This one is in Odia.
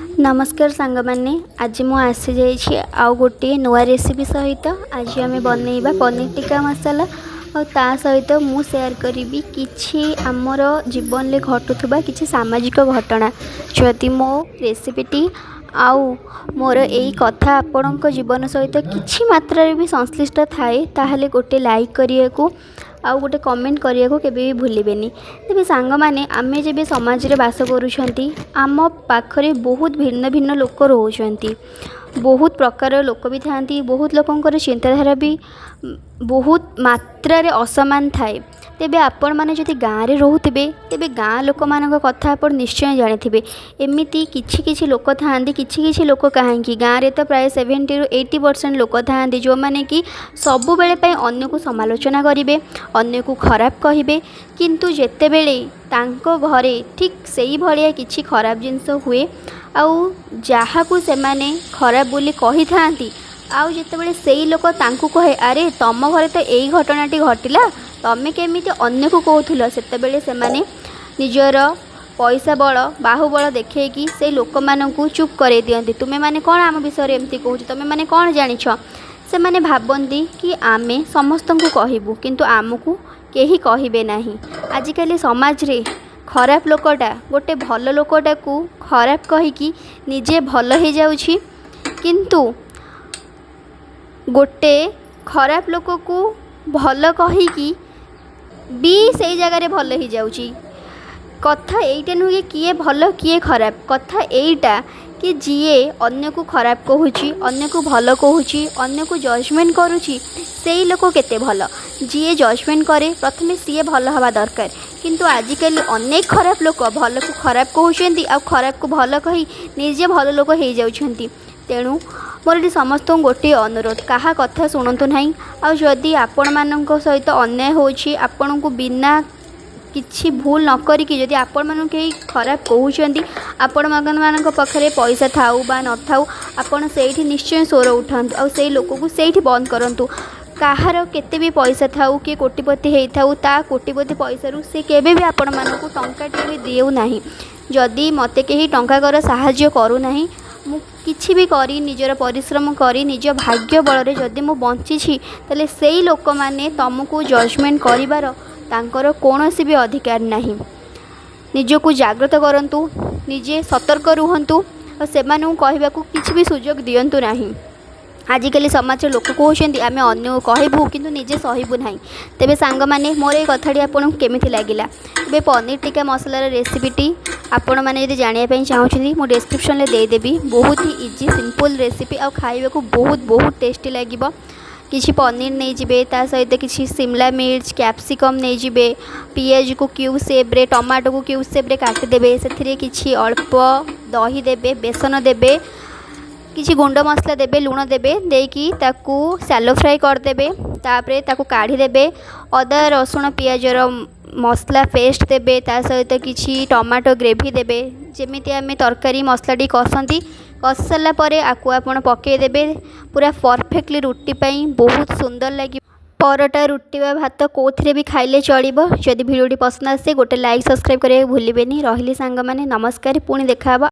ନମସ୍କାର ସାଙ୍ଗମାନେ, ଆଜି ମୁଁ ଆସିଯାଇଛି ଆଉ ଗୋଟିଏ ନୂଆ ରେସିପି ସହିତ। ଆଜି ଆମେ ବନେଇବା ପନିର ଟିକ୍କା ମସଲା ଆଉ ତା ସହିତ ମୁଁ ସେୟାର କରିବି କିଛି ଆମର ଜୀବନରେ ଘଟୁଥିବା କିଛି ସାମାଜିକ ଘଟଣା। ଯଦି ମୋ ରେସିପିଟି ଆଉ ମୋର ଏଇ କଥା ଆପଣଙ୍କ ଜୀବନ ସହିତ କିଛି ମାତ୍ରାରେ ବି ସଂଶ୍ଳିଷ୍ଟ ଥାଏ, ତାହେଲେ ଗୋଟେ ଲାଇକ୍ କରିବାକୁ ଆଉ ଗୋଟେ କମେଣ୍ଟ କରିବାକୁ କେବେ ବି ଭୁଲିବେନି। ତେବେ ସାଙ୍ଗମାନେ, ଆମେ ଯେବେ ସମାଜରେ ବାସ କରୁଛନ୍ତି, ଆମ ପାଖରେ ବହୁତ ଭିନ୍ନ ଭିନ୍ନ ଲୋକ ରହୁଛନ୍ତି, ବହୁତ ପ୍ରକାର ଲୋକ ବି ଥାଆନ୍ତି, ବହୁତ ଲୋକଙ୍କର ଚିନ୍ତାଧାରା ବି ବହୁତ ମାତ୍ରାରେ ଅସମାନ ଥାଏ। ତେବେ ଆପଣମାନେ ଯଦି ଗାଁରେ ରହୁଥିବେ, ତେବେ ଗାଁ ଲୋକମାନଙ୍କ କଥା ଆପଣ ନିଶ୍ଚୟ ଜାଣିଥିବେ। ଏମିତି କିଛି କିଛି ଲୋକ ଥାଆନ୍ତି, କିଛି କିଛି ଲୋକ କାହିଁକି, ଗାଁରେ ତ ପ୍ରାୟ 70ରୁ 80% ଲୋକ ଥାଆନ୍ତି, ଯେଉଁମାନେ କି ସବୁବେଳେ ପାଇଁ ଅନ୍ୟକୁ ସମାଲୋଚନା କରିବେ, ଅନ୍ୟକୁ ଖରାପ କହିବେ। କିନ୍ତୁ ଯେତେବେଳେ ତାଙ୍କ ଘରେ ଠିକ୍ ସେଇଭଳିଆ କିଛି ଖରାପ ଜିନିଷ ହୁଏ ଆଉ ଯାହାକୁ ସେମାନେ ଖରାପ ବୋଲି କହିଥାନ୍ତି, ଆଉ ଯେତେବେଳେ ସେଇ ଲୋକ ତାଙ୍କୁ କହେ, "ଆରେ, ତମ ଘରେ ତ ଏଇ ଘଟଣାଟି ଘଟିଲା, ତମେ କେମିତି ଅନ୍ୟକୁ କହୁଥିଲ?" ସେତେବେଳେ ସେମାନେ ନିଜର ପଇସା ବଳ, ବାହୁବଳ ଦେଖେଇକି ସେଇ ଲୋକମାନଙ୍କୁ ଚୁପ୍ କରେଇ ଦିଅନ୍ତି। "ତୁମେମାନେ କ'ଣ ଆମ ବିଷୟରେ ଏମିତି କହୁଛ? ତୁମେମାନେ କ'ଣ ଜାଣିଛ?" ସେମାନେ ଭାବନ୍ତି କି ଆମେ ସମସ୍ତଙ୍କୁ କହିବୁ, କିନ୍ତୁ ଆମକୁ କେହି କହିବେ ନାହିଁ। ଆଜିକାଲି ସମାଜରେ ଖରାପ ଲୋକଟା ଗୋଟେ ଭଲ ଲୋକଟାକୁ ଖରାପ କହିକି ନିଜେ ଭଲ ହେଇଯାଉଛି, କିନ୍ତୁ ଗୋଟେ ଖରାପ ଲୋକକୁ ଭଲ କହିକି ବି ସେଇ ଜାଗାରେ ଭଲ ହେଇଯାଉଛି। କଥା ଏଇଟା ନୁହେଁ କି କିଏ ଭଲ, କିଏ ଖରାପ। କଥା ଏଇଟା କି ଯିଏ ଅନ୍ୟକୁ ଖରାପ କହୁଛି, ଅନ୍ୟକୁ ଭଲ କହୁଛି, ଅନ୍ୟକୁ ଜଜମେଣ୍ଟ କରୁଛି, ସେଇ ଲୋକ କେତେ ଭଲ? ଯିଏ ଜଜମେଣ୍ଟ କରେ, ପ୍ରଥମେ ସିଏ ଭଲ ହେବା ଦରକାର। କିନ୍ତୁ ଆଜିକାଲି ଅନେକ ଖରାପ ଲୋକ ଭଲକୁ ଖରାପ କହୁଛନ୍ତି ଆଉ ଖରାପକୁ ଭଲ କହି ନିଜେ ଭଲ ଲୋକ ହେଇଯାଉଛନ୍ତି। ତେଣୁ ମୋର ଏଠି ସମସ୍ତଙ୍କୁ ଗୋଟିଏ ଅନୁରୋଧ, କାହା କଥା ଶୁଣନ୍ତୁ ନାହିଁ। ଆଉ ଯଦି ଆପଣମାନଙ୍କ ସହିତ ଅନ୍ୟାୟ ହେଉଛି, ଆପଣଙ୍କୁ ବିନା କିଛି ଭୁଲ ନ କରିକି ଯଦି ଆପଣମାନଙ୍କୁ କେହି ଖରାପ କହୁଛନ୍ତି, ଆପଣମାନଙ୍କ ପାଖରେ ପଇସା ଥାଉ ବା ନଥାଉ, ଆପଣ ସେଇଠି ନିଶ୍ଚୟ ସ୍ୱର ଉଠାନ୍ତୁ ଆଉ ସେଇ ଲୋକକୁ ସେଇଠି ବନ୍ଦ କରନ୍ତୁ। କାହାର କେତେ ବି ପଇସା ଥାଉ, କିଏ କୋଟିପତି ହେଇଥାଉ, ତା କୋଟିପତି ପଇସାରୁ ସେ କେବେ ବି ଆପଣମାନଙ୍କୁ ଟଙ୍କାଟିଏ ବି ଦେଉ ନାହିଁ। ଯଦି ମୋତେ କେହି ଟଙ୍କାକର ସାହାଯ୍ୟ କରୁନାହିଁ, ମୁଁ କିଛି ବି କରି, ନିଜର ପରିଶ୍ରମ କରି, ନିଜ ଭାଗ୍ୟ ବଳରେ ଯଦି ମୁଁ ବଞ୍ଚିଛି, ତାହେଲେ ସେଇ ଲୋକମାନେ ତୁମକୁ ଜଜମେଣ୍ଟ କରିବାର ତାଙ୍କର କୌଣସି ବି ଅଧିକାର ନାହିଁ। ନିଜକୁ ଜାଗ୍ରତ କରନ୍ତୁ, ନିଜେ ସତର୍କ ରୁହନ୍ତୁ ଆଉ ସେମାନଙ୍କୁ କହିବାକୁ କିଛି ବି ସୁଯୋଗ ଦିଅନ୍ତୁ ନାହିଁ। ଆଜିକାଲି ସମାଜର ଲୋକ କହୁଛନ୍ତି, ଆମେ ଅନ୍ୟକୁ କହିବୁ କିନ୍ତୁ ନିଜେ ସହିବୁ ନାହିଁ। ତେବେ ସାଙ୍ଗମାନେ, ମୋର ଏଇ କଥାଟି ଆପଣଙ୍କୁ କେମିତି ଲାଗିଲା? ଏବେ ପନିର ଟିକ୍କା ମସଲାର ରେସିପିଟି ଆପଣମାନେ ଯଦି ଜାଣିବା ପାଇଁ ଚାହୁଁଛନ୍ତି, ମୁଁ ଡେସ୍କ୍ରିପସନ୍ରେ ଦେଇଦେବି। ବହୁତ ହି ଇଜି, ସିମ୍ପଲ୍ ରେସିପି ଆଉ ଖାଇବାକୁ ବହୁତ ବହୁତ ଟେଷ୍ଟି ଲାଗିବ। କିଛି ପନିର ନେଇଯିବେ, ତା ସହିତ କିଛି ସିମଲା ମିର୍ଚ, କ୍ୟାପ୍ସିକମ୍ ନେଇଯିବେ, ପିଆଜକୁ କ୍ୟୁବ୍ ସେପ୍ରେ, ଟମାଟୋକୁ କ୍ୟୁବ୍ ସେପ୍ରେ କାଟିଦେବେ। ସେଥିରେ କିଛି ଅଳ୍ପ ଦହି ଦେବେ, ବେସନ ଦେବେ, କିଛି ଗୁଣ୍ଡ ମସଲା ଦେବେ, ଲୁଣ ଦେବେ, ଦେଇକି ତାକୁ ସାଲୋ ଫ୍ରାଏ କରିଦେବେ। ତାପରେ ତାକୁ କାଢ଼ିଦେବେ। ଅଦା, ରସୁଣ, ପିଆଜର ମସଲା ପେଷ୍ଟ ଦେବେ, ତା ସହିତ କିଛି ଟମାଟୋ ଗ୍ରେଭି ଦେବେ। ଯେମିତି ଆମେ ତରକାରୀ ମସଲାଟି କଷନ୍ତି, କଷି ସାରିଲା ପରେ ଆକୁ ଆପଣ ପକାଇଦେବେ। ପୁରା ପରଫେକ୍ଟଲି ରୁଟି ପାଇଁ ବହୁତ ସୁନ୍ଦର ଲାଗିବ। ପରଟା, ରୁଟି ବା ଭାତ, କେଉଁଥିରେ ବି ଖାଇଲେ ଚଳିବ। ଯଦି ଭିଡ଼ିଓଟି ପସନ୍ଦ ଆସେ, ଗୋଟେ ଲାଇକ୍, ସବସ୍କ୍ରାଇବ୍ କରିବାକୁ ଭୁଲିବେନି। ରହିଲି ସାଙ୍ଗମାନେ, ନମସ୍କାର। ପୁଣି ଦେଖାହେବ।